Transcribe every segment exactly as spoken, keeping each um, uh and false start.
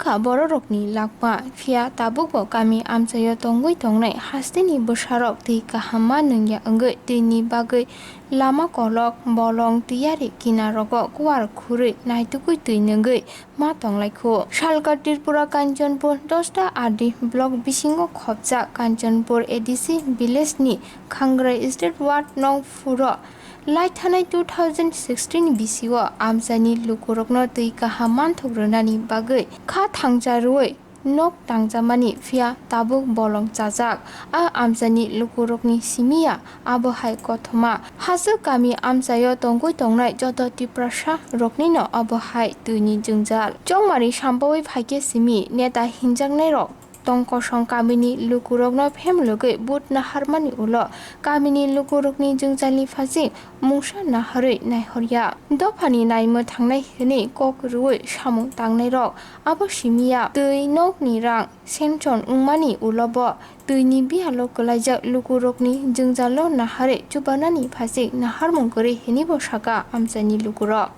Wngkha bororokni lakma, phiya tabukbo kami amchaio tongwi tongnai hasteni bwsarok twi kaham ma nungya wngwi twini bagwi lama kolok, bolong, twiyari kinarogo kuwar khurwi naitugwi twi nungwi ma tonglaikhu. Salka Tripura Kanchanpur dosta R D block bisingo khopjak Kanchanpur A D C village ni Khangrai State Ward nong phuro lai thanai two thousand sixteen bisio amchaini lukurokno twi kaham manthok rwnani bagwi kha thangcha rwui nok tangjamani, phiya tabuk bolong chajak. A amchaini lukurokni simi ya abo hai kothoma. Hachwk kami amchaio tongwi tongnai joto Tiprasa roknino abo hai twini jwngjal. Chongmari sampaui phaikhe simi neta hinjaknairok tong kosong kamini lukurokno phemlogwi but naharmani ulo kamini lukurokni jwngjalni phasing mungsa naharwi naihorya. Dophani naimwthangnai hwnwi kok rwui samung tangnairok abo simi ya twi nokni rang sanction wngmani ulo bo twini biyalo kwlaijak lukurokni jwngjalo naharwi chubanani phasing naharmung kwrwi hwnwibo sakha amchaini lukurok.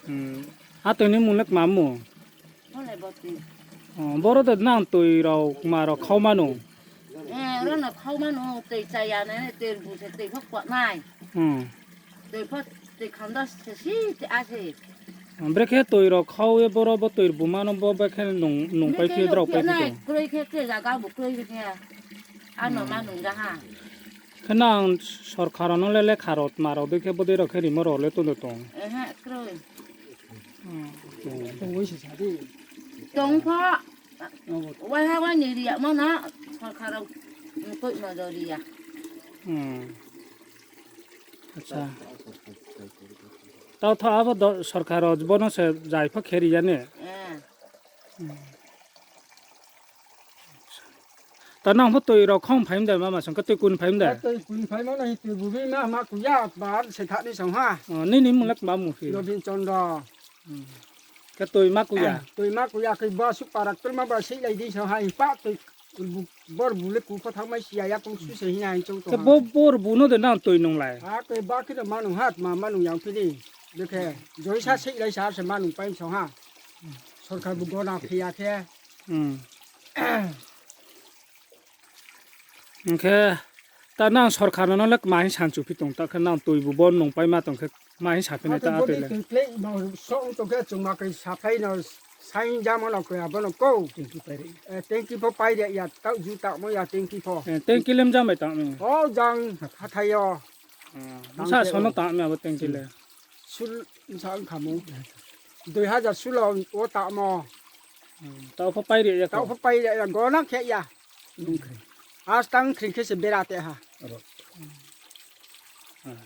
Hmm. A twini mungno kwmamu? Hole boti. Oh, boro de nang twi rok ma rok khau mano. Eh, oro no khau mano, twi chaya ne, twi bu se, twi phok kwa nai. Hmm. Twi phok, twi khanda se si, twi ase. Brekhe twi rok khau ye boro bo twi bu mano bo brekhe nung, nung pai Brekhe khe drok pai nai, khe. Kroi khe, khe jaga bu kroi khe. Ano Hmm. ma nung jaha. Khe nang sorkar no le lekha rok ma rok de khe bodei rok khe rimo rok le tono tong. Ehe, kroi. Hmm. Tong pho. Waiha waini riya mano sorkar rok koi no do riya. Hmm. Acha. Tao tho abo do sorkar rok bono se jai pho khe riya ne. Eh. Hmm. Ta nang pho twi rok khong phaim da mama song ka twi kun phaim da. Twi kun phaim no hi twi bubi ma ma kuya ba se thani song ha. Oh, nini mulak ma mu phi. Robin Chandra. Hmm. Ka twi ma kuya. Twi ma kuya kai ba su parak twi ma ba sei lai di song ha hi pa twi bu-, bor bule ku pha thang mai sia ya kung su se hi nai chong to. Ka ha. Bo bor bu no de nang twi nung lai. Ha twi ba ki ma nung hat ma ma nung yang phi di. Dekhe joi sa sei lai sa se ma nung paim song ha. Sorkar bu gona phiya khe. Hmm. Hwnkhe ta nang sorkar no le mahi sanchu phi tong ta khe nang twi bu bon nung pai ma tong khe mahi sa phi nai ta Ate atwi bodi le. Twi plei ma so ung tong khe chwng ma kai sa phai no sai jamo no koi abo no ko. Tengki pai ri. Eh, tengki pho pai ri ya ta ju ta mo ya tengki pho. Eh, tengki lem jam bai ta mi. O jang hathai yo. Hmm. Tang Sa te sono o. Ta mi abo tengki le. Sul sa ang khamu. Dui hajar sulo o ta mo. Hmm. Ta pho pai ri ya Ta ko. Pho pai ri ya gona khe ya. Nungkhe. As tang khring khe se bera te ha. Aro. Hmm.